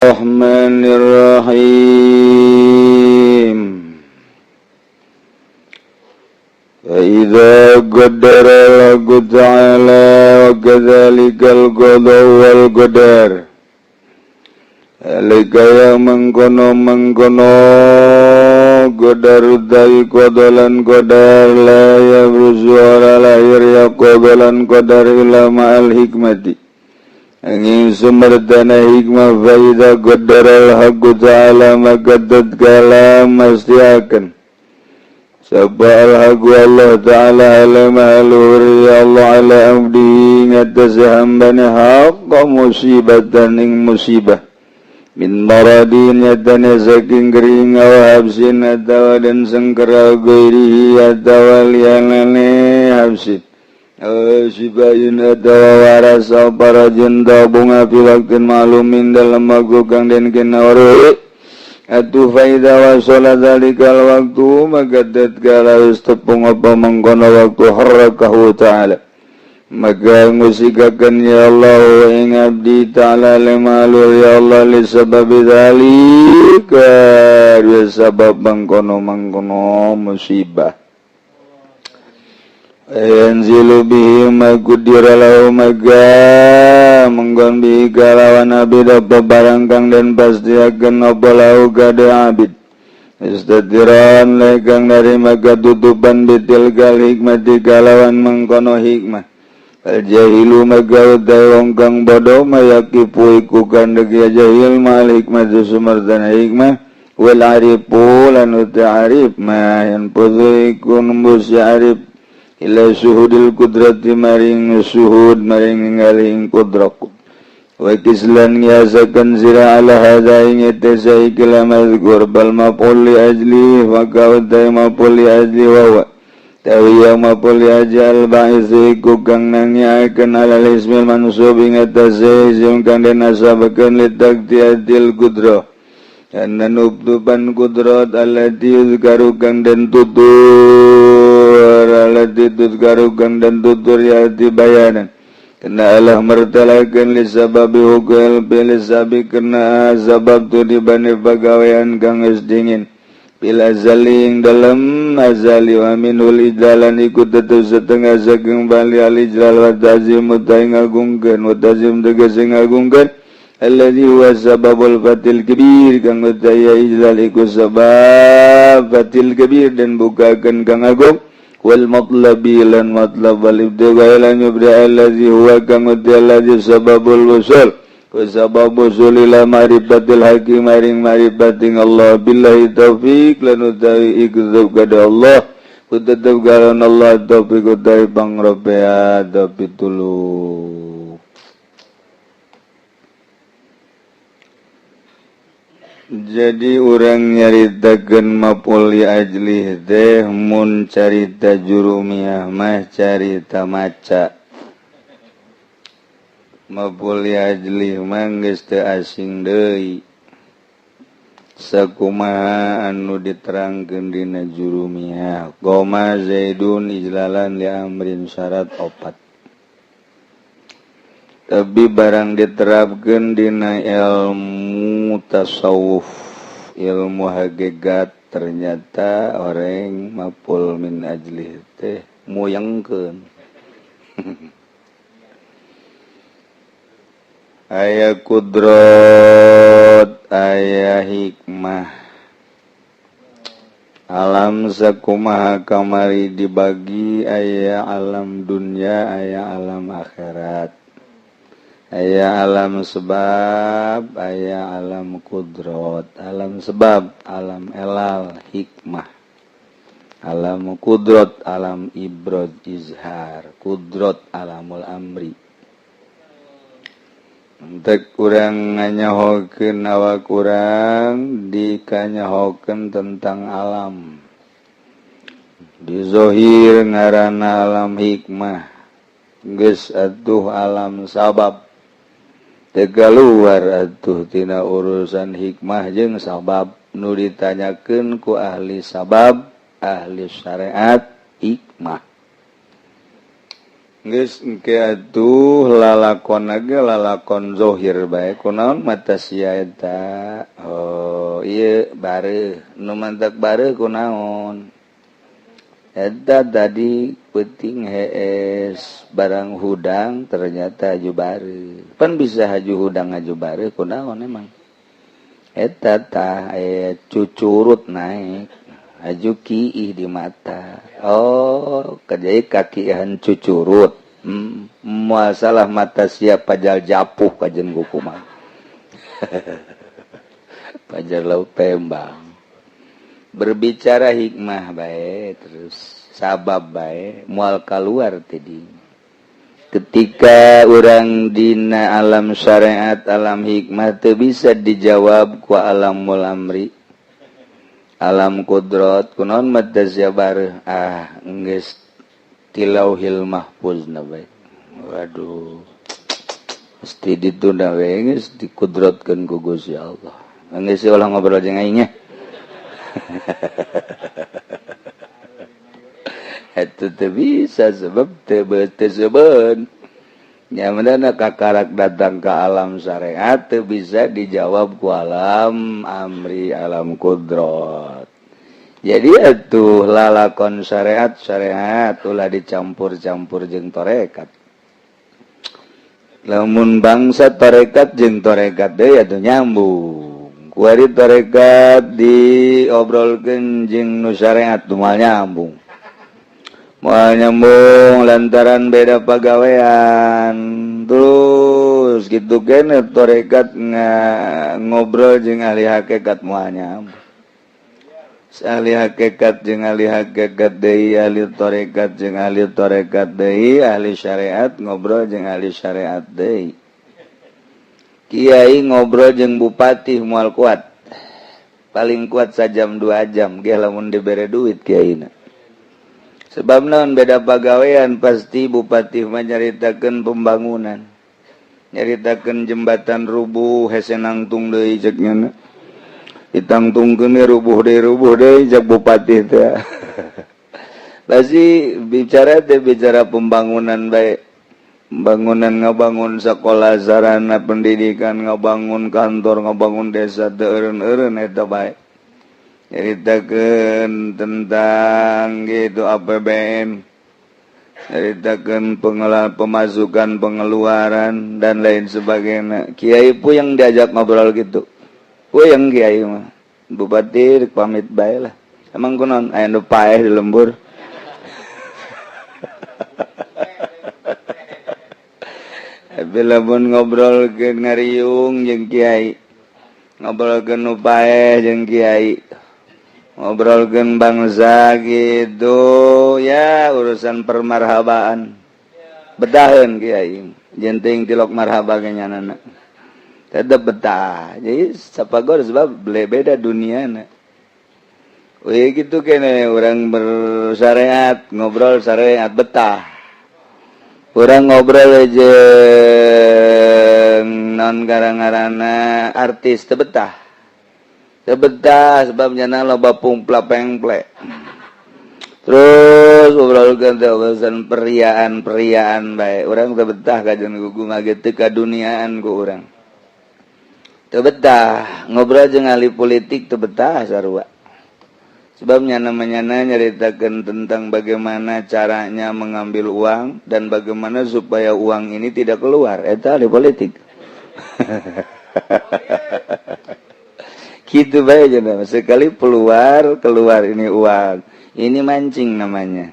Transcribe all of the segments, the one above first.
الرحمن الرحيم. فإذا قدر الله تعالى وكذلك القضاء والقدر Alika yang mengkono mengkono qadar utawi qada lan qadar la yabruzu ora lahir ya qada lan qadar illa ma'al hikmati angin sumerdana hikmah. Fa idza qaddara al-haqqu ta'ala, maka tatkala mastiakan sapa al-haqqu Allah ta'ala ala maluhur ya Allah ala abdi ngatas hambane haqqa musibatan ing musibah min maradin nyatane saking gering aw habsin atawa dan sengkera ghairihi atawa lianane habsin sibain atawa waras aw farajin bunga fi waktin ma'lumin dalam waktu kang den kena. Atuh fa idza wasala dzalikal waktu, maka tatkala wis tepung apa mengkono waktu, harrakahu ta'ala, maka ngusikakan ya Allah ing abdi ta'ala lemalur ya Allah li sababi dzalika ya sabab mangkono mangkono musibah. Yanzilu bihi ma qudira lahu, maka menggon bihi kalawan abid apa barang kang den pastiakeun apa lahu kade abid istatiran lekang dari maka tutupan bitilkal hikmati kalawan mengkono hikmah. Al jahilu, maka utai wong kang bodoh, mayakifu iku kandeg ya jahil mal hikmah sumerdana hikmah. Wal arifu lan utai arif ma yanfudhu iku nembus ya arif ila suhudil kudrati maring suhud maring ningali ing kudrat. Wa kislan ngiasakan sira ala hadza ing etesa ikilah mazkur bal maf'ul li ajli maka utai maf'ul li ajli wa huwa tawi yang maf'ul li ajli al ba'is iku kang nangiakeun ala ismil mansub ing atase isim kang den nasabakeun li taqdiyatil qudrah karena nuktuban kudrat allati yuzkaru kang den tutur allati tuzkaru kang den tutur ya bayanan kena Allah mertelakeun li sababi hukul li sabi kena sabab tu dibani pagawean kang geus dingin fil azali ing dalem azali. Wa minhul ijlalan iku tetep setengah saking bali al ijlal wa ta'zim utai ngagungkeun wa ta'zim tegese ngagungkeun alladzi huwa sababul fathil kabir kang utai ijlal iku sabab fathil kabir dan bukakeun kang agung wal matlabi lan matlab wal ibtiga lan yubda allazi huwa kang utai allazi sababul wusul wa sababu wusul ila ma'rifatil haqi maring ma'rifating Allah. Billahi taufik lan utawi iku kada Allah tetep garan Allah taufik utawi pangropea tapi tulu. Jadi urang nyaritakeun maf'ul li ajlih teh mun carita jurumiyah mah carita maca. Maf'ul li ajlih mah geus teu asing deui sakumaha anu diterangkeun dina jurumiyah qoma zaidun ijlalan li amrin syarat opat. Tapi barang diterapkan dina ilmu tasawuf, ilmu hakikat, ternyata orang maf'ul min ajlih teh muyangkeun. Aya kudrot, aya hikmah. Alam sakumaha kamari dibagi aya alam dunia, aya alam akhirat, aya alam sebab, aya alam kudrot. Alam sebab alam elal hikmah, alam kudrot alam ibrod izhar, kudrot alamul amri. Entek kurang nganyahokeun awak kurang dikanyahokeun tentang alam di zohir ngaranna alam hikmah geus atuh alam sabab teu kaluar atuh tina urusan hikmah jeung sabab. Nu ditanyakeun ku ahli sabab, ahli syariat, hikmah. Geus engke atuh lalakon ge lalakon zohir bae kunaon mata sia eta. Oh ieu bareuh nu mantak bareuh kunaon eta tadi peuting hees barang hudang ternyata haju bareuh pan bisa haju hudang haju bareuh kunaon emang eta tah aya cucurut naik haju kiih di mata. Oh kajai kakihan cucurut masalah mata siap pajal japuh kajen kukuman pajar lau pembang berbicara hikmah bae terus sabab bae moal kaluar tadi ketika urang dina alam syariat alam hikmah teu bisa dijawab ku alamul amri alam kudrot kunaon mata sia bareuh ah geus tilauhil mahfuz na bae. Waduh mesti ditunda we geus dikudrotkeun ku Gusti Allah. Geus ulah ngobrol jeung aing nya. Eta teu bisa sebab teu teu nyamanana kakarak datang ke alam syariat teu bisa dijawab ku alam amri alam kudrot. Jadi atuh lalakon syariat syariat ulah dicampur-campur jeung tarekat. Lamun bangsa tarekat jeung tarekat deui atuh nyambung. Kuari tarekat diobrolkeun jeung nu syariat moal nyambung. Moal nyambung lantaran beda pagawean. Terus gitu kene tarekat ngobrol jeung ahli hakikat moal nyambung. Ahli hakikat jeung ahli hakikat deui, ahli tarekat jeung ahli tarekat deui, ahli syariat ngobrol jeung ahli syariat deui. Kiai ngobrol jeung bupati moal kuat. Paling kuat sajam 2 jam ge lamun dibere duit kiaina. Sebab naon beda pagawean pasti bupati mah nyaritakeun pembangunan. Nyaritakeun jembatan rubuh hese nangtung deui ceuk nya. Ditangtungkeun rubuh deui cek bupati teh. Pasti bicara teh bicara pembangunan bae. Pembangunan ngabangun sekolah sarana pendidikan, ngabangun kantor, ngabangun desa teu eureun-eureun eta bae. Nyaritakeun tentang gitu APBN, nyaritakeun pemasukan pengeluaran dan lain sebagainya. Kiai puyeng diajak ngobrol gitu. Puyeng kiai mah. Bupati pamit bae lah. Emang kunaon aya nu paeh di lembur. Bila pun ngobrol ke ngariung jeung kiai, ngobrolkeun nu paeh jeung kiai, ngobrolkeun bangsa gitu ya urusan permarhabaan. Bedaheun kiai, jenting tilok marhaba ge nyanana. Tetep betah. Jadi sapagor sebab beda duniana. Wih gitu kene orang bersyariat, ngobrol syariat betah. Orang ngobrol jeung non garang-garana artis teu betah. Teu betah sebab nyana loba pumpla pengple. Terus ngobrolkeun teh urusan periaan-periaan bae. Urang teu betah kajeun gugu mah teu kaduniaan ku urang. Teu betah ngobrol jeung ahli politik teu betah sarua. Sebabnya namanya nyaritakeun tentang bagaimana caranya mengambil uang dan bagaimana supaya uang ini tidak keluar. Eta ahli politik. Gitu bae cenah. Sekali keluar ini uang. Ini mancing namanya.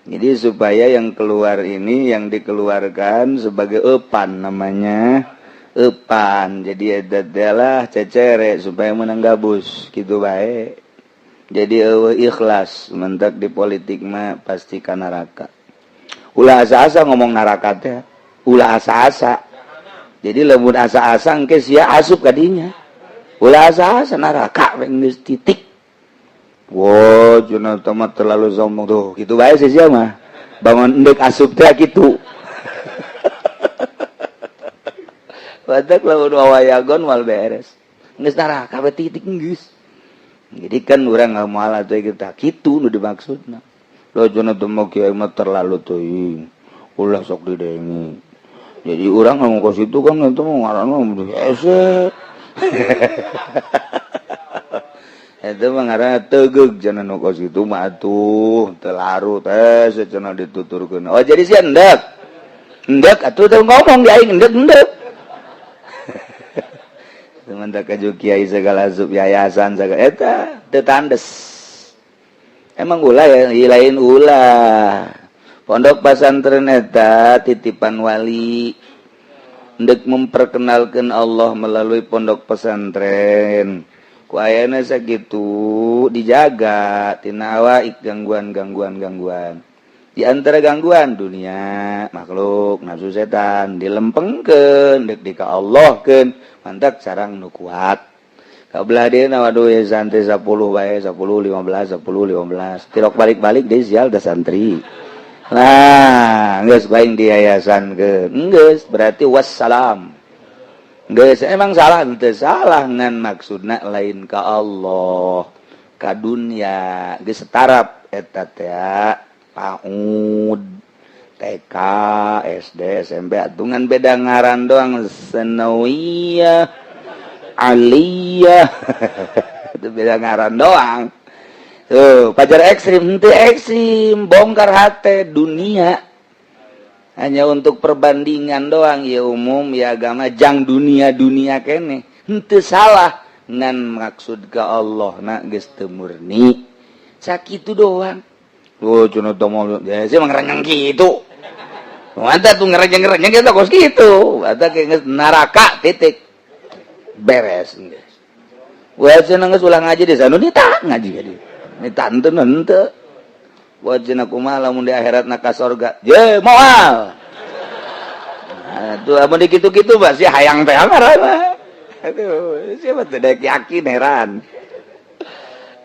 Jadi supaya yang keluar ini yang dikeluarkan sebagai epan namanya. Epan. Jadi eta lah cecere supaya menang gabus gitu bae. Jadi ikhlas mentak di politik mah pasti ka neraka. Ulah asa-asa ngomong neraka teh. Ulah asa-asa. Jadi lamun asa-asa engke sia asup ka dinya. Ulah asa-asa neraka we geus titik. Wo, cenah mah terlalu sombong tuh. Kitu bae sih sia mah. Bangun endek asup teh kitu. Badak lamun wawayagon moal beres. Geus neraka we titik geus. Jadi kan orang nggak mau atuh kita kitu nu dimaksudna. Lo cenah teu mah kiai mah terlalu teuing. Ulah sok didengi. Jadi urang ngomong ke situ kan itu mau ngaranna hese. Itu mah ngaranna tegeug cenah nu kos kitu mah atuh teu larut hese cenah dituturkeun. Oh jadi sia endek. Endek atuh teu ngomong di aing endek endek. Teman tak kaju kiai segala sub yayasan segala eta teu tandes. Emang ulah ya, lain ulah. Pondok pesantren eta titipan wali. Ndek memperkenalkan Allah melalui pondok pesantren. Ku ayana sakitu dijaga tina awaik gangguan-gangguan gangguan. Di antara gangguan dunia, makhluk, nafsu setan dilempengkeun dek di ka Allahkeun, mantak sarang nu kuat. Kabelah dia waduh ya santri 10 bae, 10 15 10 15. Tirok balik-balik deui sial da santri. Nah, geus baing di yayasankeun. Geus berarti wassalam. Geus emang salah henteu salah ngan maksudna lain ka Allah, ka dunia geus setarap eta teh PAUD, TK, SD, SMP atungan beda ngaran doang Senawiyah, Aliyah. Itu beda ngaran doang. Tuh, pajar ekstrim, henteu ekstrim, bongkar hate dunia. Hanya untuk perbandingan doang ya umum ya agama jang dunia-dunia kene. Henteu salah ngan maksud ka Allah na geus teu murni. Sakitu doang. Oh, cenah teh mau ya sih mah ngerenyeng kitu. Mantap tuh ngerenyeng-ngerenyeng kita kos kitu. Eta geus neraka titik. Beres geus. Wah cenah geus ulah ngaji di sana ni tak ngaji ka dieu. Ni tante henteu. Wah cenah kumaha lamun di akhirat na ka sorga. Ye moal. Nah, tuh amun di kitu-kitu mah sia hayang teh mah. Aduh, siapa teh dek yakin heran.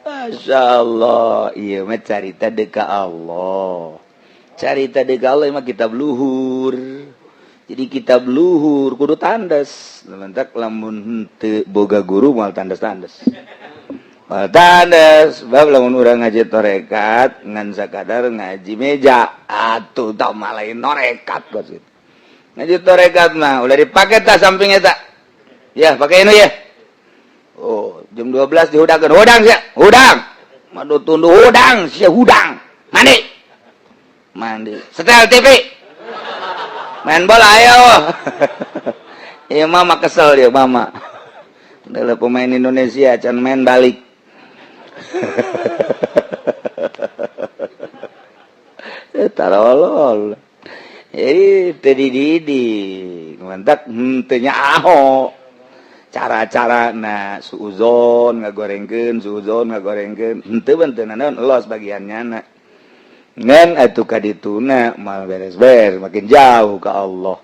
Masya Allah, iya mah carita deka Allah. Carita deka Allah mah kitab luhur. Jadi kitab luhur kudu tandes. Lantak lamun henteu boga guru moal tandes-tandes. Moal tandes, sebab lamun urang ngaji torekat ngan sakadar ngaji meja, atuh tah mah lain torekat kos kitu. Ngaji torekat mah ulah dipake tah samping eta. Ya, pakai ini ya. Oh, jam 12 dihudangkeun. Hudang sia, hudang. Madu tunduh hudang, sia hudang. Mandi. Mandi. Setel TV. Main bola ayo. Iya mama kesel dia mama. Adalah pemain Indonesia can main balik. Tarolol. Jadi teu dididik, mantak henteu nyaho. Cara-cara na suuzon ngagorengkeun, suuzon ngagorengkeun, henteu beuteuna naon los bagiannya na. Ngan atuh ka dituna mal beres-beres makin jauh ka Allah.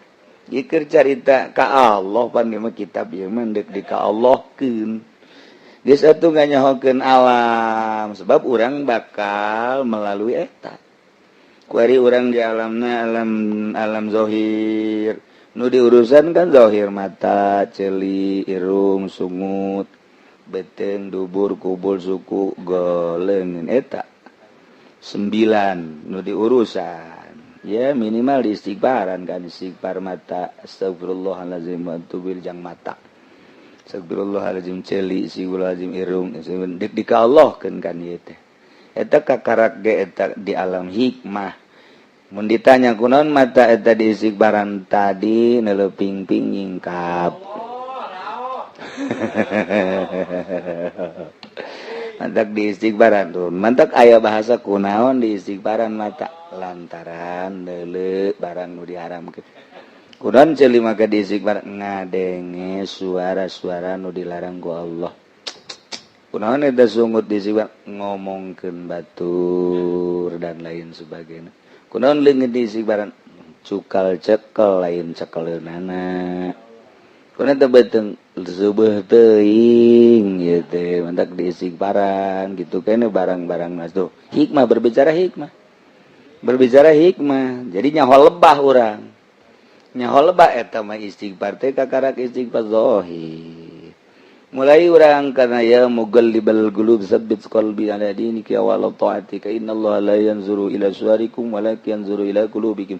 Ieu keur carita ka Allah pan ieu mah kitab ieu mah deuk di ka Allahkeun. Geus atuh nganyahokeun alam sebab urang bakal melalui eta. Kuari urang di alamna alam alam zahir. Nu diurusan kan zahir mata, ceuli, irung, sungut, beteng, dubur, kubul, suku, goleungeun eta. 9 nu diurusan. Ya minimal di istighfaran kan istighfar mata astagfirullahalazim wa atubu jang mata. Astagfirullahalazim ceuli, astagfirullahalazim irung, dek di ka Allah keun kan ieu teh. Eta kakarak ge eta di alam hikmah. Mun ditanya kunaon mata eta di istighfaran tadi neuleuh ping-ping nyingkap. Mantak di istighfaran tuh. Mantak aya bahasa kunaon di istighfaran mata lantaran neuleuh barang nu diharamkeun. Kunaon ceuli maka di istighfar ngadenge suara-suara nu dilarang ku Allah. Kunaon eta sungut di istighfar ngomongkeun batur dan lain sebagainya. Kunaon leungit di istighfaran cukal cekel lain cekeleunana. Kunaon teh beuteung seubeuh teuing ieu teh mantak di istighfaran gitu kene barang-barang mas tuh. Hikmah berbicara hikmah. Berbicara hikmah. Jadi nyaho lebah urang. Nyaho lebah eta mah istighfar teh kakarak istighfar zahir. Mulai urang karena ya mugallibal qulub sabbit qalbi ala dinika wa ala ta'atika innallaha la yanzuru ila suwarikum walakin yanzuru ila qulubikum.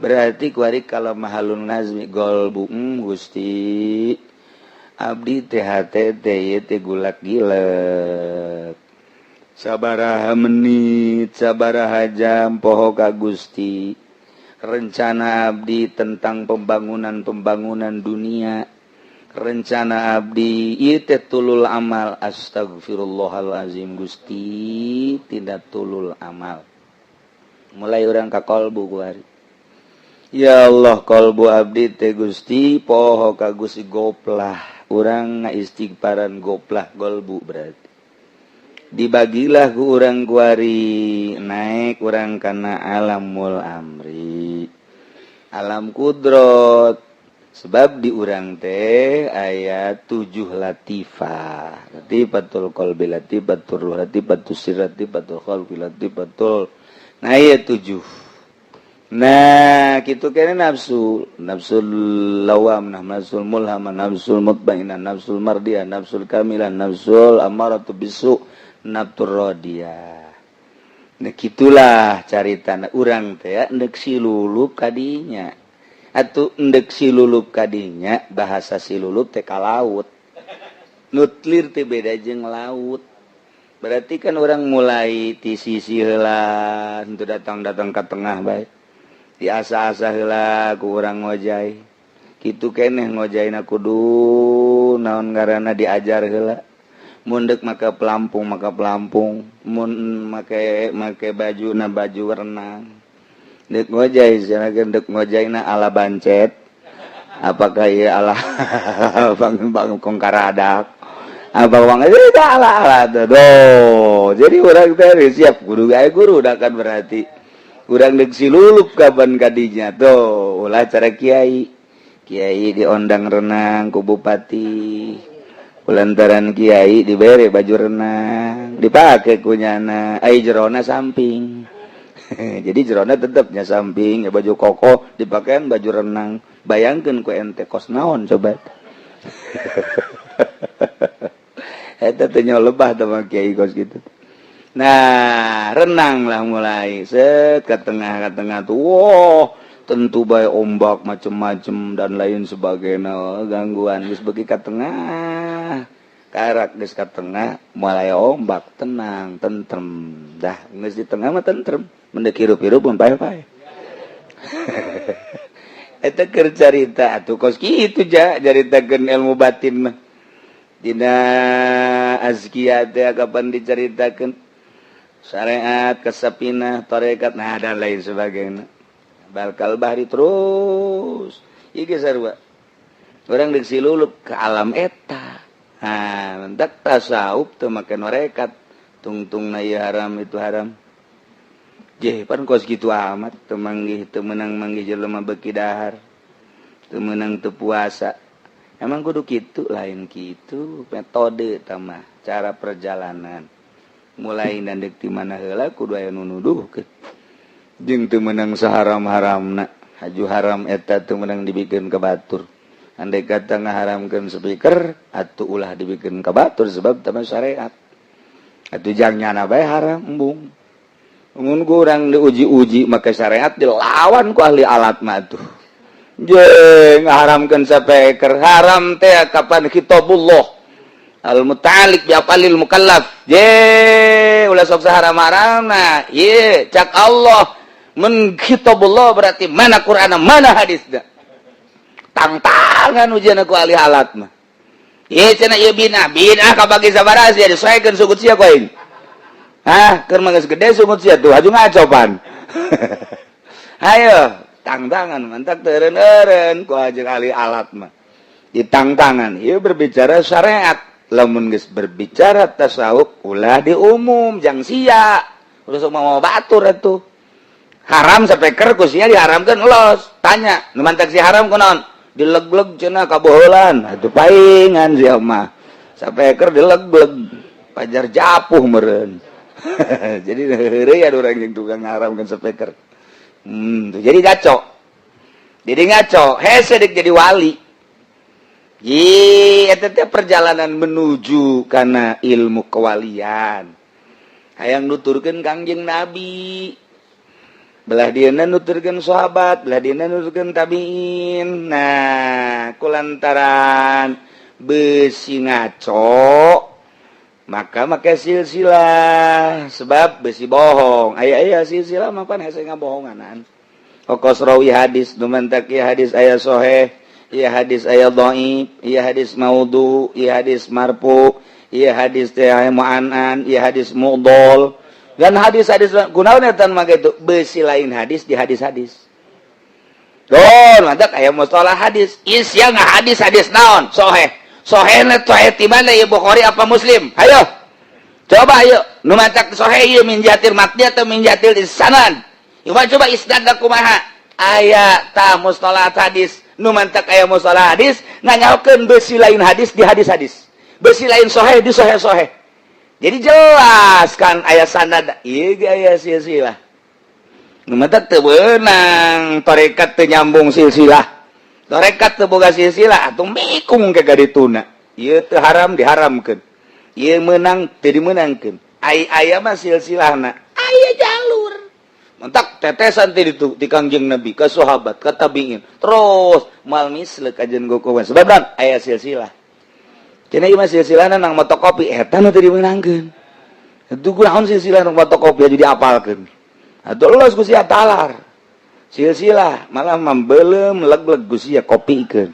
Berarti kuari kalau mahalun nazmi golbu, Gusti, abdi THT teh gulak gilek sabaraha menit, sabaraha jam, poho ka Gusti. Rencana abdi tentang pembangunan-pembangunan dunia, rencana abdi ieu teh tulul amal. Astagfirullahalazim, Gusti, tidak tulul amal. Mulai urang ka kolbu kuari, ya Allah, kolbu abdi teh, Gusti, poho ka Gusti, goplah. Urang istighfaran, goplah golbu. Berarti dibagilah ku urang kuari, naik urang karena alamul amri, alam kudrot. Sebab di urang teh ayat 7 latifah: latifatul qalbi, latifatul ruh, latifatul sir, latifatul khalqi, latifatul. Nah, ayat 7. Nah, gitu kene nafsu, nafsul lawam, nah, nafsul mulhamah, nafsul mutmainah, nafsul mardiyah, nafsul kamilah, nafsul amaratu bisu, nafsul radiyah. Nah, gitulah carita urang teh ya, endek silulup kadinya. Atuh endek silulup kadinya, bahasa silulup teh ka laut. Nutlir teh beda jeung laut. Berarti kan orang mulai ti sisi heula, henteu datang-datang ke tengah bae. Diasa-asa heula ku urang ngojay. Kitu keneh ngojayna kudu naon ngaranna, diajar heula. Mun deuk make pelampung, maka pelampung, mun make make baju na baju renang. Deuk ngojay cenah, deuk ngojayna ala bancet. Apakah ieu ala bang bang kong karadak? Apa bang itu ala ala tuh. Jadi urang teh siap guru gae guru dah kan. Berarti urang deuk silulup kapan kadinya tuh? Ulah cara kiai. Kiai diondang renang ku bupati, lantaran kiai diberi baju renang, dipakai kunyana, ai jerona samping. Jadi jerona tetapnya samping ya, baju koko dipakean baju renang. Bayangkan ku ente kos naon coba eta teh, lebah sama kiai kos gitu. Nah, renang lah mulai set ke tengah, ke tengah tuh. Wow, tentu bae ombak macem-macem dan lain sebagainya gangguan. Geus beuki ka tengah, karak geus ka tengah, mulai ombak, tenang, tentrem dah. Geus di tengah mah tentrem, mendek hirup-hirup pun pae-pae. Eta keur carita atuh kos kitu ja, caritakeun ilmu batin mah. Dina azkiyah teh kapan diceritakeun syariat, kesapinah, tarekat, nah, dan lain sebagainya. Balkal bahri terus iki sarua urang deuk silulup ke alam eta. Ha, mentak tasawuf teu make norekat tungtung na ieu haram, itu haram. Je pan kos kitu amat, teu manggih, teu meunang manggih jelema beuki dahar, teu meunang teu puasa. Emang kudu kitu? Lain kitu metode mah, cara perjalanan. Mulai dandek di mana heula kudu aya nu nuduhkeun. Jeung teu meunang saharam-haramna, haju haram eta teu meunang dibikeun ka batur. Andai kata ngaharamkeun speaker, atuh ulah dibikeun ka batur, sebab tama syariat. Atuh jang nyana bae haram, embung. Mun kurang diuji-uji make syariat, dilawan ku ahli alat mah tuh. Je ngaharamkeun speaker haram teh kapan kitabullah al muta'alliq bi af'alil mukallaf. Je ulah sok saharam-haramna. Ye cak Allah men kitabullah, berarti mana Quran, mana hadisna? Tangtangan ujian ku ahli alat mah. Ye cenah ieu bina bina kabagi sabaraha sia, disesuaikeun sungut sia ku aing. Hah, keur mah geus gede sungut sia tuh, haju ngacopan. Ayo tangtangan, mantak teureun-eureun ku aja ahli alat mah ditangtangan. Ieu berbicara syariat. Lamun geus berbicara tasawuf, ulah di umum jang sia ulah sok mau batur atuh. Haram sapeker ku sia diharamkeun, los tanya nu mantak si haram kunaon, dileg-leg cenah kaboholan. Atuh paingan sia mah sapeker dileg-leg, pajar japuh meureun. Jadi heureuy aya urang jeung tukang ngaharamkeun speaker. Tuh, jadi ngaco, jadi ngaco hese dek jadi wali. Ye, eta teh perjalanan menuju karena ilmu kewalian. Hayang nuturkeun Kangjeng Nabi. Belah dieuna nuturkeun sahabat, belah dieuna nuturkeun tabiin. Nah, kulantaran besi ngaco maka make silsilah, sebab besi bohong. Aya aya silsilah mah pan hese ngabohonganan. Okos rawi hadis nu mantak ieu hadis aya soheh, ieu hadis aya dhaif, ieu hadis maudhu, ieu hadis marfu, ieu hadis teh aya mu'anan, ieu hadis mudhol. Dan hadis-hadis kunaon eta mah itu besi lain hadis di hadis-hadis. Don, mantak aya mustalah hadis. Is ya hadis hadis naon? Soheh. Soheh soheh di mana ya, Bukhari apa Muslim? Ayo. Coba ayo. Nu mantak soheh ieu min jihatil matni atau min jihatil sanad? Coba coba isnad kumaha? Aya ta mustalah hadis. Nu mantak aya mustalah hadis nganyaokeun besi lain hadis di hadis-hadis. Besi lain soheh di soheh-soheh. Jadi jelas kan aya sanad ieu ge aya silsilah. Nu mantak teu beunang tarekat teu nyambung silsilah. Tarekat teu boga silsilah atuh mikung ke kadituna. Ieu teu haram diharamkeun. Ieu meunang teu dimeunangkeun. Ai aya mah silsilahna. Aya jalur. Mantak tetesan teh ditu ti Kangjeng Nabi ka sahabat ka tabiin. Terus moal misle kajen gokowan. Sebab dan aya silsilah. Cenah ieu mah silsilahna nang motokopi eta nu teu dimeunangkeun. Itu kunaon silsilah nang fotokopi aja diapalkeun. Atuh los ku sia talar. Silsilah malah membelem leg-leg ku sia kopikeun.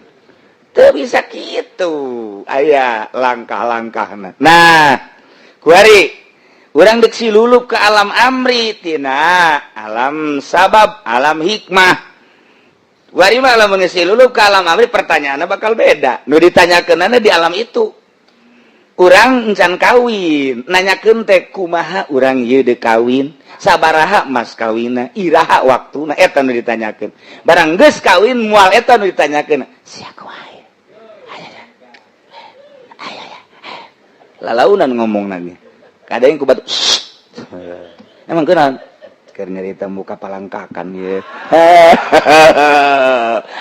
Teu bisa kitu. Aya langkah-langkahna. Nah, kuari urang deuk silulup ke alam amri tina alam sabab, alam hikmah. Kuari mah lamun geus silulup ke alam amri, pertanyaanna bakal beda. Nu ditanyakeunana di alam itu. Urang encan kawin, nanyakeun teh kumaha urang ieu deuk kawin, sabaraha mas kawinna, iraha waktuna, eta nu ditanyakeun. Barang geus kawin moal eta nu ditanyakeun. Sia kumaha? Aya aya. Lalaunan ngomong lagi. Kadang ku batu. Emang kenal? Keur nyarita muka palangkakan ye.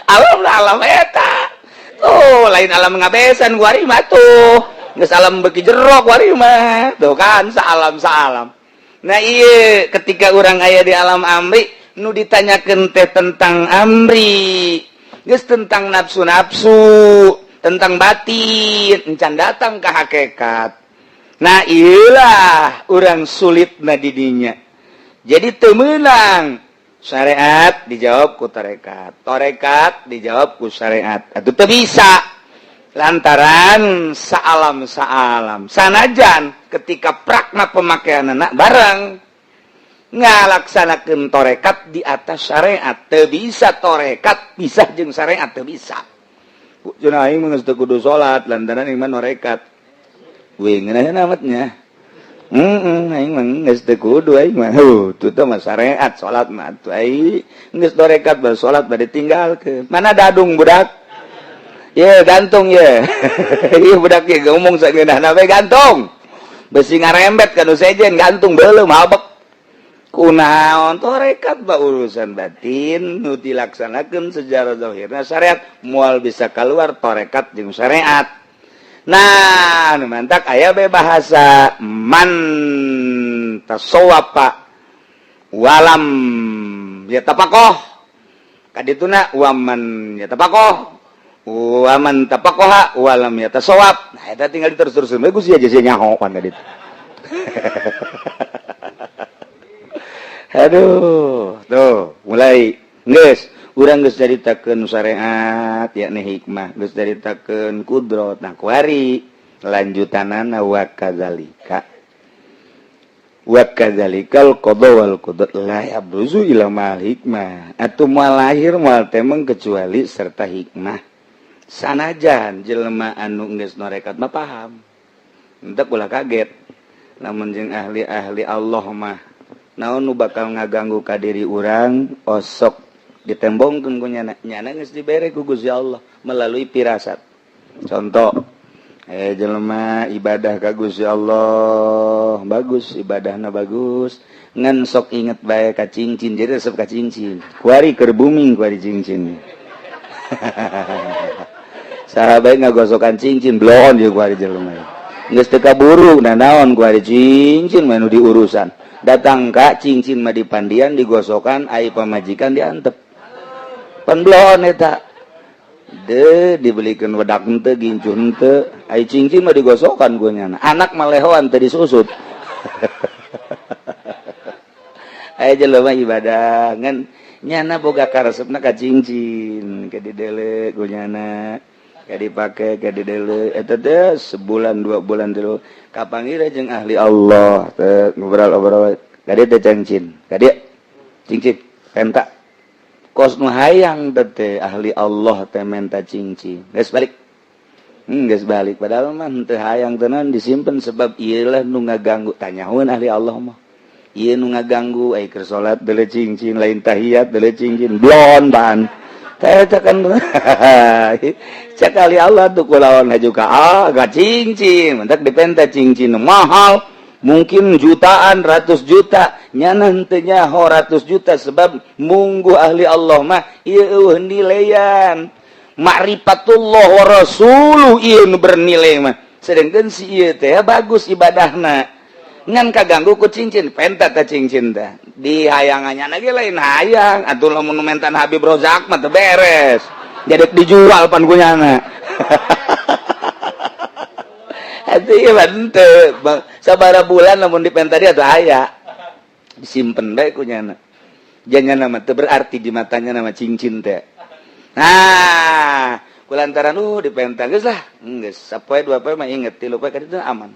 Alam alam eta. Tuh, lain alam ngabesan kuari mah tuh. Geus alam beuki jero kuari mah. Tuh kan saalam saalam. Nah iya, ketika orang aya di alam amri, nu ditanyakeun teh tentang amri. Geus tentang nafsu-nafsu, tentang batin, encan datang ke hakikat. Nah iyalah orang sulit na didinya. Jadi teu meunang syariat dijawab ku tarekat, tarekat dijawab ku syariat. Atuh teu bisa. Lantaran saalam saalam. Sanajan ketika prakna pemakaian anak bareng ngalaksanakeun torekat di atas syariat, teu bisa torekat pisah jeung syariat, teu bisa. Cenah aing mah geus teu kudu salat lantaran aing mah norekat. Wih, ngeunah amatnya. Heeh, aing mah geus teu kudu aing mah. Huh, tu teh mah syariat salat mah atuh aing geus torekat bae salat bade tinggalkeun. Mana dadung budak? Ye, gantung ye. Ieu budak ye ngomong sageunahna we gantung. Besi ngarembet ka nu sejen gantung beuleum habek. Kunaon torekat ba urusan batin nu dilaksanakeun secara zahirna syariat, moal bisa keluar torekat jeung syariat. Nah, nu mantak aya be bahasa man tasawwafa walam yatafaqqah. Kadituna waman yatafaqqah waman tafaqqaha walam yatasawwab. Nah, eta tinggal diterus-terusin we ku sia sia nyaho pan ka ditu. Aduh, tuh mulai geus urang geus caritakeun syariat yakni hikmah, geus caritakeun kudrot. Nah, kuari lanjutanana wa kadzalika wa kadzalikal qada wal qudrat la yabruzu ila mal hikmah. Atuh moal lahir moal temeng kecuali serta hikmah. Sanajan jelema anu geus norekat mah paham. Henteu ulah kaget. Lamun jeung ahli-ahli Allah mah naon nu bakal ngaganggu ka diri urang osok ditembongkeun ku nyana, nyana geus dibere ku Gusti Allah melalui pirasat. Contoh, jelema ibadah ka Gusti Allah bagus, ibadahna bagus, ngan sok inget bae ka cincin, jadi resep ka cincin. Kuari keur booming kuari cincin. Saha bae ngagosokan cincin bloon jeung kuari jelema. Geus teu kaburu nah naon kuari cincin mah nu diurusan. Datang ka cincin mah dipandian, digosokan, ai pamajikan diantep. Pan bloon eta. De dibelikan wedak henteu, gincu henteu, ai cincin mah digosokan ku nyana. Anak mah lehoan teu disusut. Aya jelema ibadah ngan nyana boga karesepna ka cincin, ke didele ku nyana, ke dipake, ke didele eta teh sebulan 2 bulan dulu kapanggih jeung ahli Allah teh ngobrol-ngobrol, ka dieu teh cincin, ka dieu cincin penta kos nu hayang teh ahli Allah teh menta cincin, geus balik. Geus balik, padahal mah teu hayang tenan disimpen sebab ieu lah nu ngaganggu. Tanyaheun ahli Allah mah, ieu nu ngaganggu ai keur salat deuleu cincin, lain tahiyat deuleu cincin, blon pan teh eta kan. Cek ahli Allah tuh kulawan haju ka ah ga cincin, mentak dipenta cincin mahal, mungkin jutaan, ratus juta. Nyana henteu nyaho ratus juta sebab munggu ahli Allah mah ieu eueuh nilaian ma'rifatullah wa rasuluh, ieu nu bernilai mah. Sedangkan si ieu teh bagus ibadahna ngan kaganggu ku cincin, penta teh cincin teh di hayangannya lagi lain hayang atuh. Lamun mentan Habib Rozak mah teu beres, jadi dijual pan ku nyana. Atuh ieu mah henteu sabaraha bulan lamun dipenta dia tuh aya disimpen bae ku nyana. Janya nama teu berarti di matanya nama cincin teh. Nah, kulantaran dipenta geus lah, geus sapoe 2 poe mah inget, 3 poe ka ditu aman.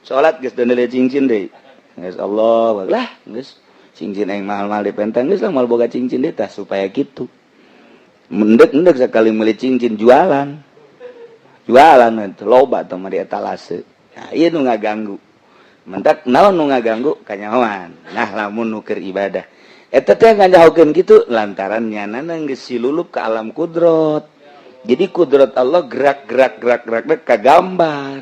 Salat geus deuleu cincin deui. Geus Allah lah, geus cincin aing mahal-mahal dipenta, geus lah moal boga cincin deui tah supaya kitu. Mendek-mendek sekali meuli cincin jualan. Jualan itu loba teh mah di etalase. Nah, ieu nu ngaganggu. Mentak naon nu ngaganggu kanyahoan. Nah, lamun nu keur ibadah eta teh nganyahokeun kitu lantaran nyana geus silulup ke alam kudrot. Jadi kudrot Allah gerak gerak gerak gerak gerak kagambar.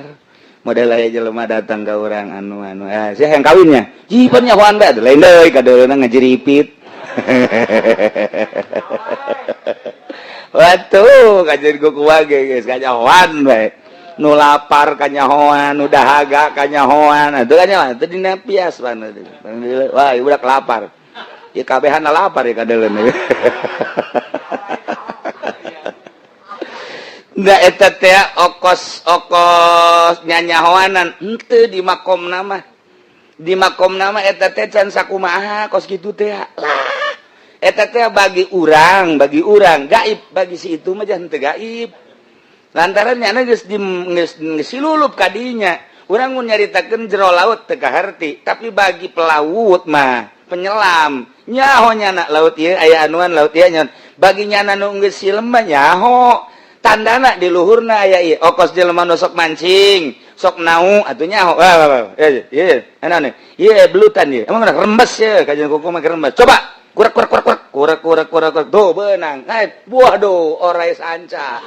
Model aya jelema datang ke orang anu anu eh sia yang kawinnya. Jipan nyahoan bae lain deui kadeuleuna ngajiripit. Waduh, kajian ku kuwage geus kanyahoan bae. Nu lapar kanyahoan, nu dahaga kanyahoan. Atuh kanyahoan teu dina pias pan. Wah, ieu budak lapar. Ieu kabehana lapar ya kadeuleun. Nggak eta teh okos okos nyanyahoanan henteu di makom nama. Di makom nama eta teh can sakumaha kos kitu teh lah. Eta teh bagi urang gaib, bagi si itu mah jangan teu gaib. Lantaran nyana geus di geus silulup ka dinya. Urang mun nyaritakeun jero laut teu kaharti, tapi bagi pelaut mah, penyelam nyaho nyana laut ieu aya anuan, laut ieu nyaho. Bagi nyana nu geus silem mah nyaho. Tandana di luhurna aya ieu okos jelema nu sok mancing, sok nau atuh nyaho. Wah, wah, wah. Ieu ieu anu ieu belutan ieu. Emang rembes ye kajian kuku mah rembes. Coba kurek kurek kurek kurek kurek kurek kurek kurek tuh benang. Eh buah do orai sanca.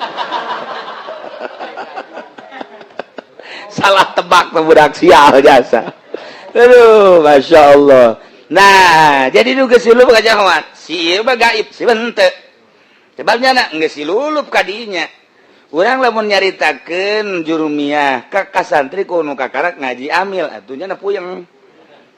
Salah tebak tuh budak sial jasa. Aduh, masya Allah. Nah, jadi nu geus silulup kanyahoan. Si ieu mah gaib, si henteu. Sebabnya nak geus silulup ka dinya. Urang lamun nyaritakeun jurumiyah ka kasantri ku nu kakarak ngaji amil atuh nya puyeng.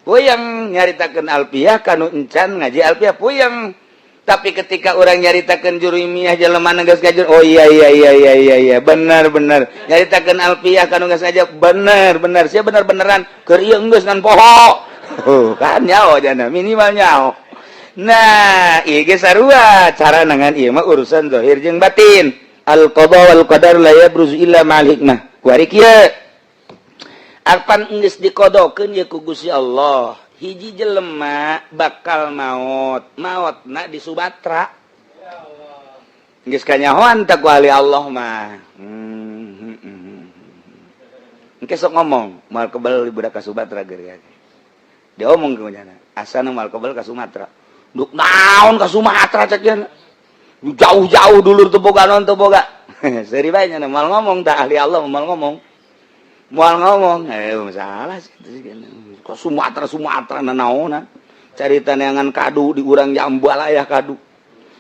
Puyeng nyaritakeun alfiah kanu encan ngaji alfiah puyeng. Tapi ketika orang nyaritakeun jurumiyah jelema geus ngaji, oh iya iya iya iya iya iya benar benar. Nyaritakeun alfiah kanu geus ngaji bener bener sia bener beneran keur ieu geus ngan poho. Oh, kan nyaho jana minimal nyaho. Nah, ieu ge sarua cara nangan ieu mah urusan zahir jeung batin. Al qada wal qadar la yabruzu illa ma'al hikmah. Kuari kieu. Apan geus dikodokeun ye ku Gusti Allah, hiji jelema bakal maot, maotna di Sumatera. Geus kanyahoan teh ku ahli Allah mah. Engke sok ngomong, moal kebel budak ka Sumatera geus. Dia omong ke nyana, asana moal kebel ka Sumatera. Duk naon ka Sumatera cek nya. Jauh-jauh dulur teu boga non teu boga. Seuri bae nya moal ngomong tah ahli Allah moal ngomong. Moal ngomong, masalah sih. Kok Sumatera Sumatera nanaonan. Carita neangan kadu di urang jambalaya kadu.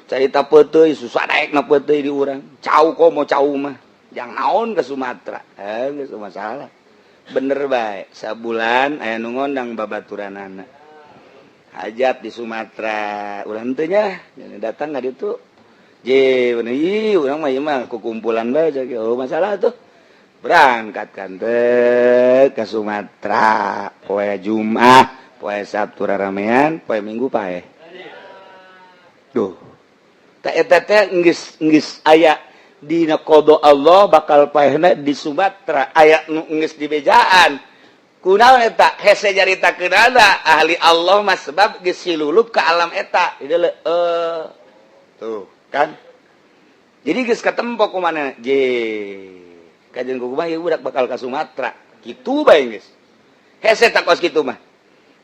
Carita peuteuy susah daekna peuteuy di urang. Cau komo cau mah. Jang naon ke Sumatera. Geus masalah. Bener bae, sabulan aya nu ngondang babaturanana. Hajat di Sumatera ulah henteu nya datang ka ditu je bener ih urang mah ieu mah kukumpulan bae. Oh, masalah tuh berangkat kan teh ke Sumatera poe Jumat, poe Sabtu ramean, poe Minggu paeh. Duh, tak eta teh geus geus aya dina qada Allah bakal paehna di Sumatera, aya nu geus dibejaan. Kunaon eta hese nyaritakeun ahli Allah mah, sebab geus silulup ka alam eta. Ieu tuh kan jadi geus katempo kumana je kajian kumaha ieu budak bakal ka Sumatera kitu bae. Geus hese tak kos kitu mah.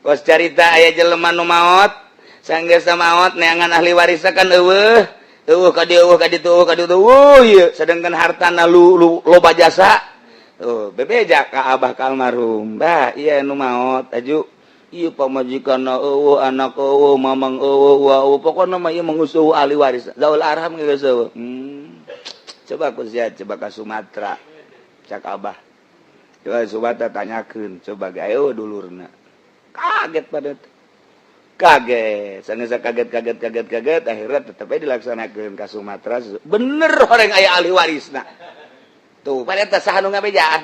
Kos carita aya jelema nu maot, sanggeus maot neangan ahli waris kan eueuh eueuh ka dieu, eueuh ka ditu, eueuh ka ditu, eueuh ieu, sedangkan hartana lu, lu loba jasa. Tuh, bebeja ka abah, ka almarhum, "Bah, iya nu maot aju ieu pamajikan eueuh, anak eueuh, mamang eueuh, wa pokona mah ieu mengusuh ahli waris, zaul arham geus eueuh." Coba aku ziat, coba ka Sumatera, cak abah, coba Sumatera tanyakeun, coba ge ayo dulurna. Kaget pada kaget, sanggeus kaget kaget kaget kaget, akhirnya tetep aja dilaksanakeun ka Sumatera, bener orang aya ahli warisna. Tuh, pada eta saha nu ngabejaan,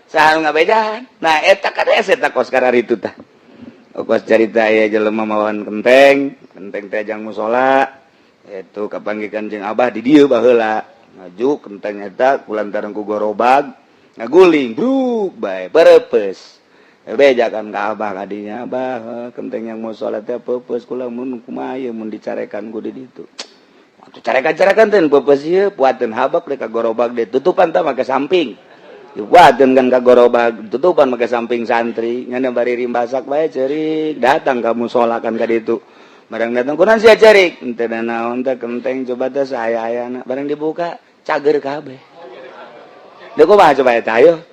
saha nu ngabejaan? Nah, eta kan hese tah kos kararitu tah. Kos carita aya jelema mawan kenteng, kenteng teh jang musola itu kapanggikan jeung abah di dieu baheula. Maju kenteng eta kulantaran ku gorobag ngaguling bruk bae pereupes. Bejakan ka abah kadinya, "Abah, kenteng yang musola teh peupeus, kula mun kumaha ieu mun dicarekan ku di ditu?" Atuh carekan-carekan teh peupeus ieu, buateun habak deh ka gorobag deh, tutupan tah make samping. Dibuateun kan ka gorobag, tutupan make samping santri, nyana bari rimbasak bae ceurik, datang ka musola kan ka ditu. Barang datang, "Kunaon sia ceurik?" "Henteu naon teh, kenteng coba teh saaya-ayana." Barang dibuka cager kabeh. Deuk kumaha coba eta, ayo?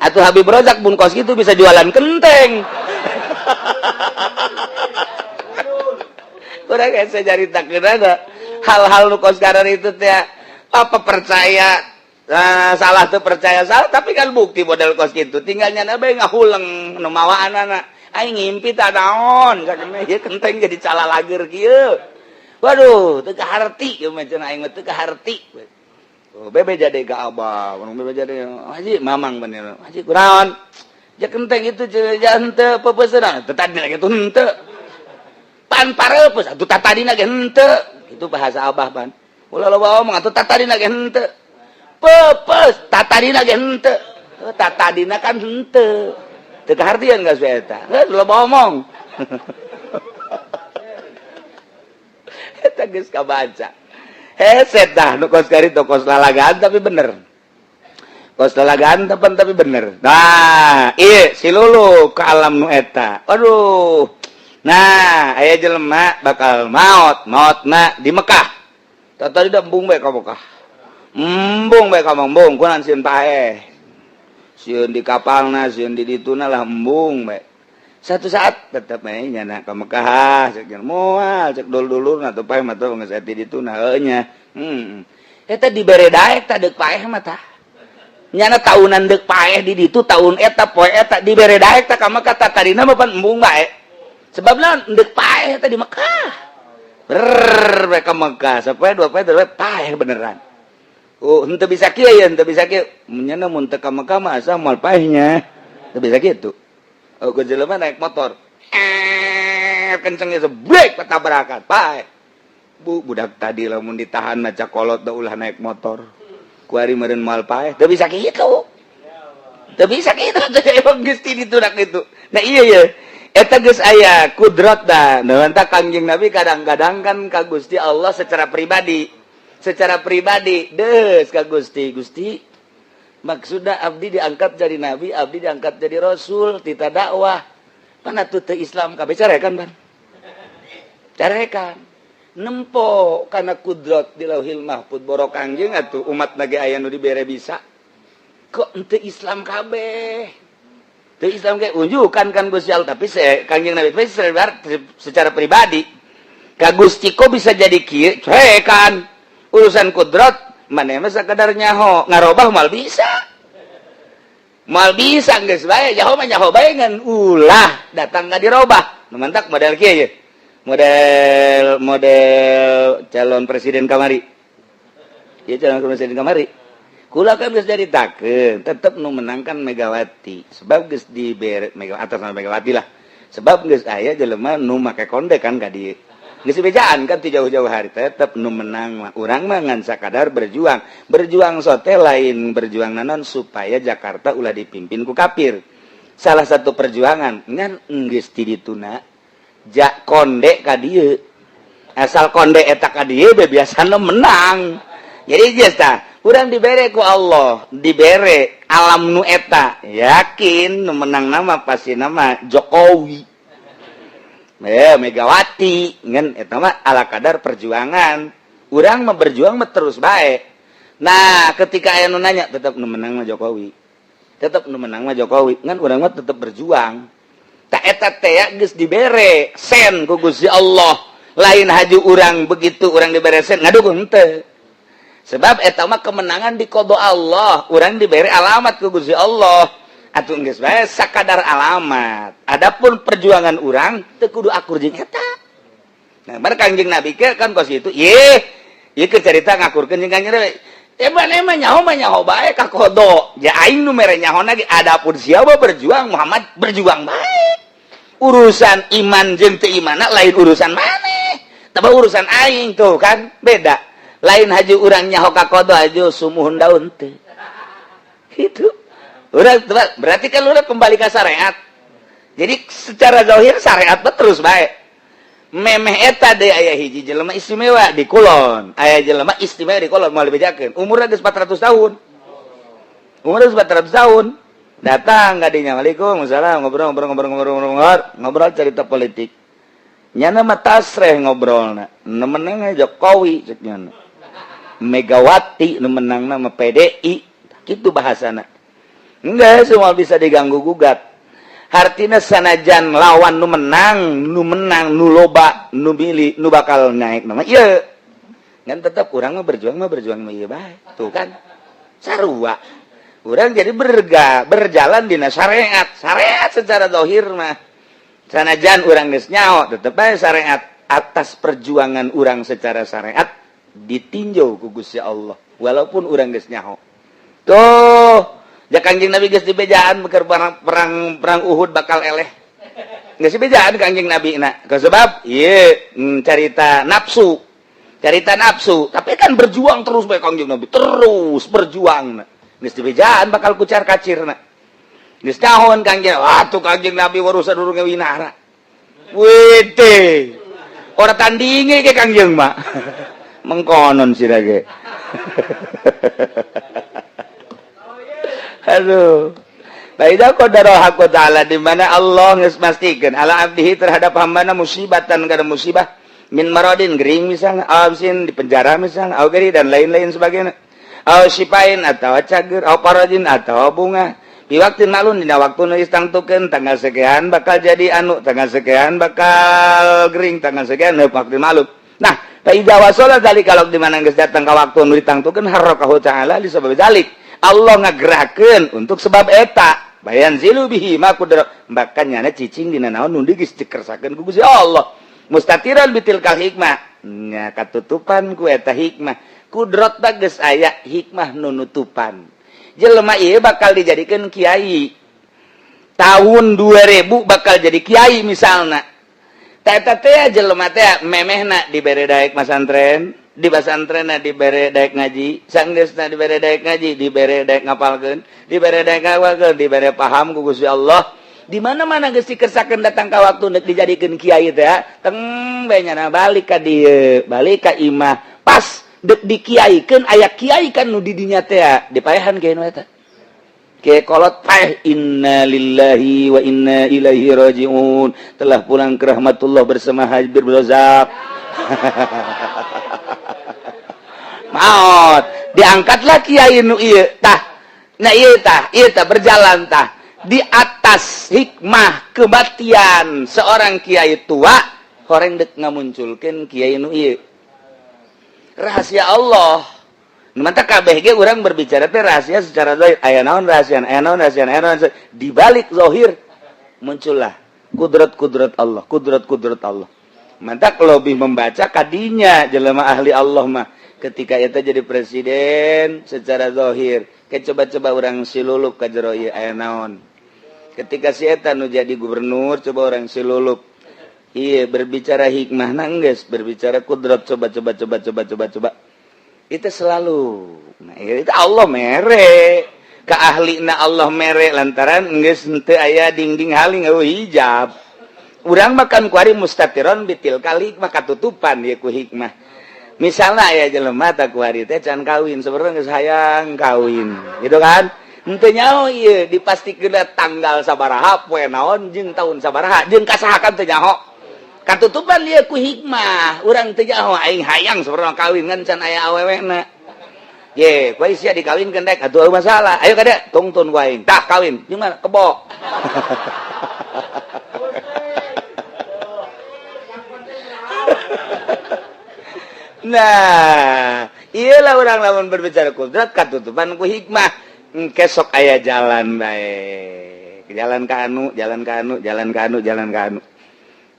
Atuh Habib Rozak pun kos gitu bisa jualan kenteng. Kurang saya caritakeun hal-hal nu kos itu teh apa percaya. Nah, salah tuh percaya salah, tapi kan bukti model kos gitu tinggalnya nabe ngahuleng nu mawaan anak aing ngimpi tak naon sakena ieu kenteng jadi cala lager kieu. Waduh, teu kaharti ieu mah, cenah aing mah teu kaharti. Oh, bebe jadi ka abah, bebe jadi haji mamang bener. "Haji, kunaon ja kenteng itu ja henteu peupeuseunan?" "Teu, tadi lagi tuh henteu pan pareupes atuh, tadina ge henteu." Itu bahasa abah pan, "Ulah loba omong atuh, tadina ge henteu peupeus, tatadina ge henteu." Oh, tatadina kan henteu. Teu kahartian geus eta. Geus loba omong. Eta geus kabaca. Hese tah nu kos kitu, kos lalagaan tapi bener. Kos lalagaan tapi bener. Nah, ieu si Lulu ke alam nu eta. Aduh. Nah, aya jelema bakal maot, maotna di Mekah. Tadi dah embung bae ka Mekah. Embung bae ka embung, kunaon sieun paeh. Sieun di kapalna, sieun di dituna lah, embung bae. Satu saat tetep bae nyana ka Mekah, cek moal cek dulur-dulurna tuh paeh mah tuh geus di dituna heuh nya. Eta dibere daek tah deuk paeh mah tah. Nyana tahunan deuk paeh di ditu tahun eta poe eta dibere daek tah ka Mekah, tah tadina mah pan embung bae. Sebabna deuk paeh eta di Mekah. Brrrr bae ka Mekah, sapoe dua poe dua paeh beneran. Oh, henteu bisa kieu ya, henteu bisa kieu. Nyana mun teu ka Mekah mah asa moal paehnya. Teu bisa kitu. Oh, ke jelema naik motor. Kencengnya sebrek tabrakan, paeh. Bu, budak tadi lamun ditahan maca kolot da ulah naik motor. Kuari meureun moal paeh. Teu bisa kitu. Teu bisa kitu, emang geus ti ditu dak itu. Nah, iya ya. Eta geus aya kudrat dah. Nah, Kangjeng Nabi kadang-kadang kan ka Gusti Allah secara pribadi. Secara pribadi des ka Gusti, "Gusti, maksudna abdi diangkat jadi nabi, abdi diangkat jadi rasul, tita dakwah mana tuh teu Islam kabeh, carekan ban carekan." Nempo karena kudrat di Lauhil Mahfud boro Kangjeng atuh umat lagi aya nu dibere bisa kok ente Islam kabeh teu Islam kayak unjukkan kan Gusti Allah, tapi saya Kangjeng Nabi secara pribadi ka Gusti, kok bisa jadi kieu, carekan. Urusan kudrat mana mah sakadar nyaho, ngarobah mal bisa, mal bisa. Geus bae nyaho mah nyaho bae, ngan ulah datang nggak dirobah. Nu mantak model kieu ye. Model model calon presiden kamari. Ieu calon presiden kamari. Kula kan geus nyaritakeun, tetep nu menang kan Megawati. Sebab geus dibere Mega atas nama Megawati lah. Sebab geus aya jelema nu make konde kan ka dieu. Geus bejaan kan ti jauh-jauh hari, tetep nu menang mah urang mah ngan sakadar berjuang. Berjuang sote lain berjuang nanon, supaya Jakarta ulah dipimpin ku kafir. Salah satu perjuangan ngan geus ti dituna ja konde ka dieu. Asal konde eta ka dieu be biasana menang. Jadi geus tah, urang dibere ku Allah, dibere alam nu eta, yakin nu menang nama pasti nama Jokowi. Eh, Megawati ngan eta mah ala kadar perjuangan. Urang mah berjuang mah terus bae. Nah, ketika aya nu nanya, tetep nu menang mah Jokowi. Tetep nu menang mah Jokowi. Ngan urang mah tetep berjuang. Tak eta teh geus dibere sen ku Gusti Allah. Lain haju urang, begitu urang dibere sen ngadukung henteu. Sebab eta mah kemenangan di qada Allah, urang dibere alamat ku Gusti Allah. Atuh geus bae sakadar alamat. Adapun perjuangan urang teu kudu akur jeung eta. Nah, bar Kangjeng Nabi ke kan kos itu, ye, ieu keur carita ngakurkeun jeung Kangjeng Nabi. Ya maneh mah nyaho mah nyaho bae ka qada. Ya aing nu mere nyaho lagi, adapun siapa berjuang, Muhammad berjuang bae. Urusan iman jeung teu imanna lain urusan maneh. Tapi urusan aing tuh kan beda. Lain haju urang nyaho ka qada haju sumuhun daun teh. Itu. Udah, berarti kan udah kembali ke syariat. Jadi secara zahir syariat mah terus baik. Memeh eta deui aya hiji jelema istimewa di kulon. Aya jelema istimewa di kulon, moal dibejakeun. Umurna geus 400 tahun. Umurna geus 400 tahun. Datang ka dinya, "Waalaikumsalam," ngobrol ngobrol ngobrol ngobrol ngobrol ngobrol cerita politik. Nyana mah tasreh ngobrolna. Nu menang Jokowi cek nyana. Megawati nu menang nama PDI. Kitu bahasana. Enggak semua bisa diganggu gugat. Hartina sanajan lawan nu menang, nu menang, nu loba, nu milih, nu bakal naik nama ieu. Ngan tetap urang mah berjuang mah ieu bae. Tuh kan. Sarua. Urang jadi berjalan dina syariat. Syariat secara zahir mah. Sanajan urang geus nyaho, tetep bae syariat atas perjuangan urang secara syariat ditinjau ku Gusti Allah walaupun urang geus nyaho. Tuh, ja Kangjeng Nabi geus dibejaan keur perang, perang perang Uhud bakal eleh. Geus dibejaan Kangjeng Nabi na. Sebab ieu carita nafsu. Carita nafsu, tapi kan berjuang terus bae Kangjeng Nabi, terus berjuang na. Geus dibejaan bakal kucar kacir na. Geus nyahoan Kangjeng, wah tuh Kangjeng Nabi warusan urang winara. Wede. Ora tandinge ke Kangjeng mah. Mengkonon sih ge. Aduh. Baida qadara haqqu ta'ala, di mana Allah geus mastikeun ala abdihi terhadap hambana musibatan kana musibah min maradin, gering misalnya, absin, di penjara misalnya, au geri, dan lain-lain sebagainya, au sipain atau cager, au parajin atau bunga, di waktu maklum, dina waktu nu tangtukeun, tanggal sekian bakal jadi anu, tanggal sekian bakal gering, tanggal sekian waktu maklum. Nah, fa idza wasala dzalika, kalau di mana geus datang ka waktu nu ditangtukeun, harrakahu ta'ala li sabab dzalik, Allah ngagerakeun untuk sebab eta, bayanzilu bihi ma qudra, bahkan nyana cicing dina naon nu geus dikersakeun ku Gusti Allah, mustatiran bitilkal hikmah, nya katutupan ku eta hikmah. Kudrot geus aya hikmah nu nutupan. Jelema ieu bakal dijadikeun kiai tahun 2000, bakal jadi kiai misalna. Eta teh jelema teh memehna dibere daek masantren, di pasantren dibere daek ngaji, sanggeusna dibere daek ngaji, dibere daek ngapalkeun, dibere daek ngapalkeun, dibere paham ku Gusti Allah. Di mana-mana geus dikersakeun, datang ka waktu nek dijadikeun kiai teh, teng bae nyana balik ka dieu, balik ka imah. Pas dek dikiaikeun, aya kiai kan nu di dinya teh, dipaehan kiai nu eta. Kiai kolot paeh, "Inna lillahi wa inna ilaihi rajiun, telah pulang ke rahmatullah bersama Habib Razak." Maot, diangkatlah kiai nu ieu tah. Nah, ieu tah, ieu tah berjalan tah di atas hikmah kematian seorang kiai tua, horeng dek ngamunculkeun kiai nu ieu. Rahasia Allah. Nu mantap kabeh ge urang berbicara teh rahasia secara zahir. Aya naon rahasia, aya naon rahasia, aya naon rahasia. Di balik zahir muncullah. Kudrat-kudrat Allah, kudrat-kudrat Allah. Mantak lebih membaca kadinya jelema ahli Allah mah ketika itu jadi presiden secara zahir ke coba-coba orang silulup ka jero ieu aya naon. Ketika si eta nu jadi gubernur, coba orang silulup, iya, berbicara hikmah nangges, berbicara kudrat, coba coba coba coba coba coba itu selalu. Nah, itu Allah mere ke ahli na, Allah mere lantaran geus henteu aya dinding haling, euweuh hijab. Urang makan kuari mustatiron bitil kali maka tutupan ya ku hikmah. Misalnya aya jelema tak kuari teh can kawin, sebenarnya geus hayang kawin gitu kan, henteu nyaho ieu dipastikeun tanggal sabaraha, poe naon, jeung tahun sabaraha, jeung kasaha kan teu nyaho, katutupan dia ku hikmah. Urang teu nyaho, aing hayang sebenarnya kawin kan can aya awewena. Ye, kuari sia dikawinkeun dek atuh, masalah. Ayo kade tungtun ku aing. Tah kawin, gimana? Kebo. Nah, iyalah orang lamun berbicara kudrat katutupan ku hikmah. Kesok aya jalan baik. Jalan ka anu, jalan ka anu, jalan ka anu, jalan ka anu.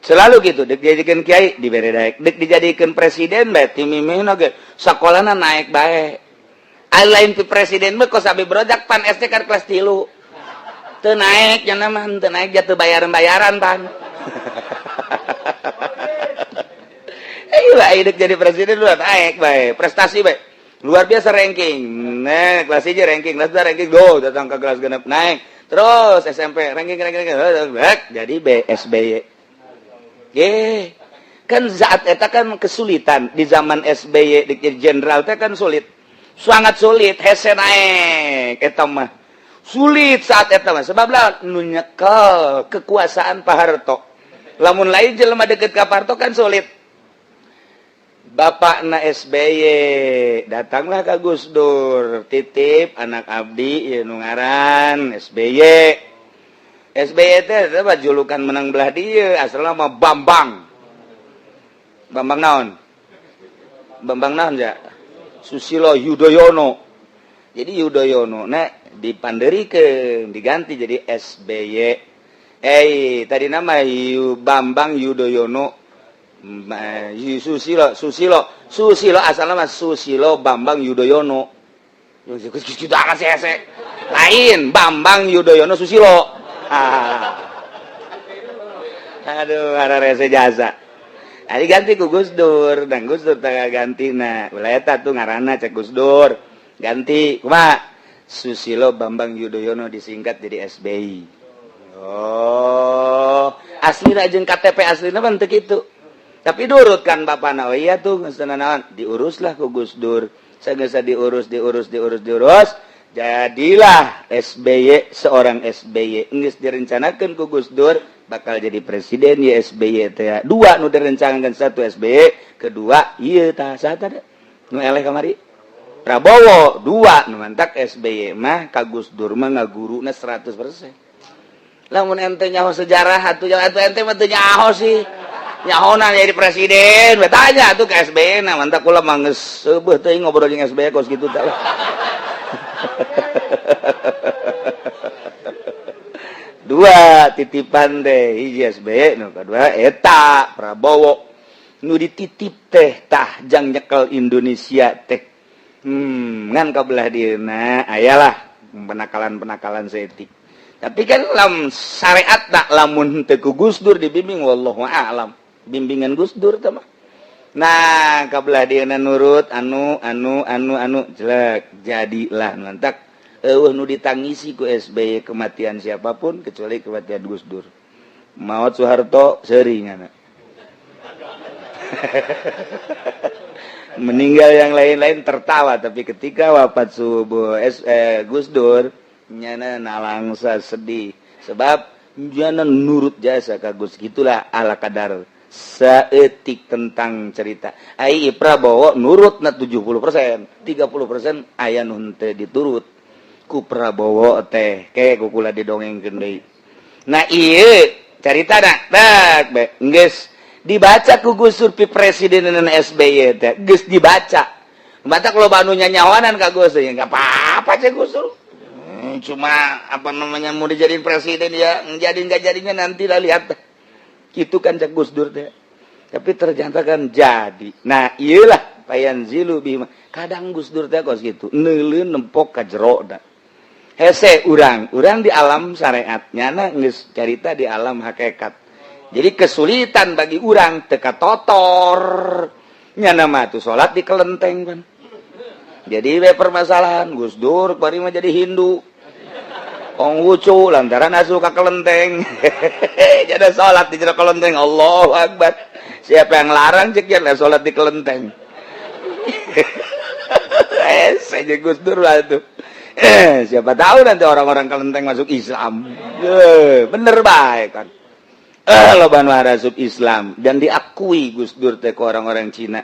Selalu gitu, dek dijadikan kiai dibere daek, dek dijadikan presiden bae timimihna ge sakolana naik bae. Ai lain pi presiden mah kos abi brojak pan SD kan kelas 3. Teu naik nya mah, teu naik jatuh bayaran-bayaran pan. Iya, dek jadi presiden lu naik bae, prestasi bae. Luar biasa ranking. Nah, kelas 1 ranking, kelas 2 ranking, go datang ke kelas genep naik. Terus SMP ranking ranking ranking, ranking jadi BSBY. Ye, kan saat eta kan kesulitan di zaman SBY di jenderal teh kan sulit. Sangat sulit, hese naik eta mah. Sulit saat eta mah sebab lah nu nyekel kekuasaan Pak Harto. Lamun lain jelema deket ka Pak Harto kan sulit. Bapak na SBY datanglah ke Gus Dur, titip anak abdi ieu nu ngaran SBY. SBY teh apa julukan menang belah dieu, asalna mah Bambang. Bambang naon? Bambang naon ya? Susilo Yudhoyono. Jadi Yudhoyono nah dipanderikeun diganti jadi SBY. Eh, tadi nama Yu Bambang Yudhoyono Susilo, Susilo, Susilo asalna mah Susilo Bambang Yudhoyono. Lain Bambang Yudhoyono Susilo. Ah. Aduh, rese jasa. Adi ganti ku Gus Dur, dan Gus Dur tengah ganti nah, ulah eta tuh ngaranna cek Gus Dur. Ganti kumaha? Susilo Bambang Yudhoyono disingkat jadi SBY. Oh, aslina jeung KTP aslina mah teu kitu. Tapi nurut kan bapana, oh iya tuh geus naon, diuruslah ku Gus Dur. Sageus diurus, diurus, diurus, diurus, jadilah SBY, seorang SBY. Geus direncanakeun ku Gus Dur bakal jadi presiden ya SBY teh. Dua nu direncanakeun, satu SBY, kedua ieu tah saha teh nu eleh kamari? Prabowo. Dua nu mantak SBY mah ka Gus Dur mah ngaguruna 100%. Lamun ente nyaho sejarah atuh, atuh ente mah teu nyaho sih. Nyahona jadi presiden, we tanya tuh ke SBY. Nah, mantap kula mah geus seubeut teuing ngobrol jeung SBY kos kitu teh lah. Dua titipan teh, hiji SBY, nu kedua eta Prabowo. Nu dititip teh tah jang nyekel Indonesia teh. Ngan kabelah dieuna ayalah penakalan-penakalan seetik. Tapi kan lam syariat tak lamun teu ku Gus Dur dibimbing, wallahu a'lam. Bimbingan Gus Dur teh mah. Nah, kabelah dieuna nurut anu anu anu anu jelek jadilah lantak eueuh nu ditangisi ku SBY kematian siapapun kecuali kematian Gus Dur. Maot Soeharto seuri ngana. Meninggal yang lain-lain tertawa, tapi ketika wafat subuh Gus Dur nyana nalangsa sedih sebab nyana nurut jasa ka Gus. Gitulah ala kadar saeutik tentang cerita. Ai Prabowo nurut na 70%, 30% aya nu henteu diturut ku Prabowo teh ke ku kula didongengkeun deui. Nah, ieu carita na dak be geus dibaca ku Gus Dur pi presiden dan SBY teh geus dibaca. Batak loba anu nyanyawanan ka Gus, ya enggak apa-apa cek Gus Dur. Cuma apa namanya, mau dijadiin presiden ya, jadi nggak jadinya nanti lah, lihat. Itu kan cek Gus Dur teh. Tapi ternyata kan jadi. Nah, iyalah fayanzilu bihi. Kadang Gus Dur teh kos gitu. Neuleuh nempok ka jero da. Hese urang, urang di alam syariat, nyana geus carita di alam hakikat. Jadi kesulitan bagi urang teka totor. Nyana mah tuh salat di kelenteng kan. Jadi we permasalahan Gus Dur bari mah jadi Hindu. Konghucu lantaran asup ka kelenteng. Jadi salat di jero kelenteng, Allahu Akbar. Siapa yang larang cek ya salat di kelenteng? Saja Gus Dur lah tuh. Siapa tahu nanti orang-orang kelenteng masuk Islam. Bener baik kan. Loba nu asup Islam dan diakui Gus Dur teh ku orang-orang Cina.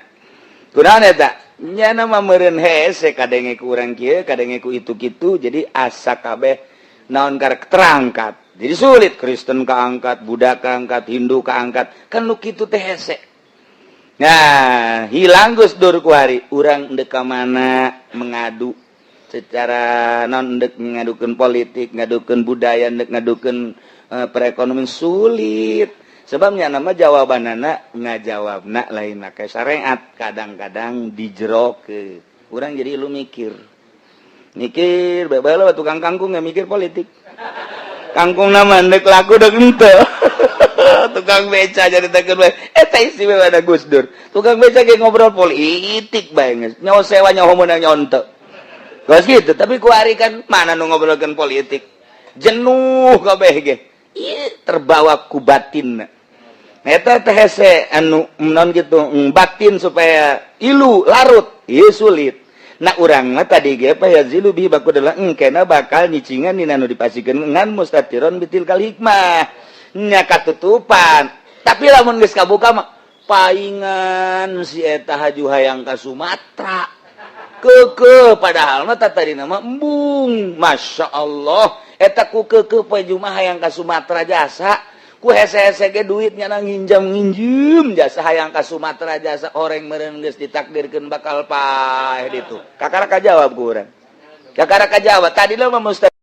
Kunaon eta? Nyana mah meureun hese kadenge ku urang kieu, kadenge ku itu kitu, jadi asa kabeh naon karek terangkat. Jadi sulit Kristen keangkat, Buddha keangkat, Hindu keangkat, kan nu kitu teh hese. Nah, hilang Gus Dur kuari, urang ndek ka mana mengadu secara non ndek ngadukeun politik, ngadukeun budaya, ndek ngadukeun perekonomian sulit. Sebabnya nama jawabanana ngajawabna lain make syariat, kadang-kadang dijeroke. Urang jadi lu mikir. Mikir, bae tukang kangkung nggak mikir politik. Kangkung nama ndek laku dek henteu. Tukang beca jadi tekan bae. Eta istimewa ada Gus Dur. Tukang beca ge ngobrol politik bae geus. Nyawa sewa nyawa meunang nyonte. Geus gitu, tapi ku ari kan mana nu ngobrolkeun politik. Jenuh kabeh ge. Ieu terbawa ku batin. Eta teh hese anu non gitu batin supaya ilu larut, ieu sulit. Nah, urang mah tadi ge fayanzilu bihi baku adalah engkena bakal nyicingan dina nu dipasikeun ngan mustatiron bitilkal hikmah. Nya katutupan. Tapi lamun geus kabuka mah paingan si eta haju hayang ka Sumatera. Keke padahal mah tadi nama embung. Masya Allah, eta ku keke pajuma hayang ka Sumatera jasa ku hese-hese ge duitnya nang nginjam nginjem jasa hayang ka Sumatera jasa orang meureun geus ditakdirkeun bakal paeh ditu. Kakara kajawab ku urang, kakara kajawab tadi mah mustahil.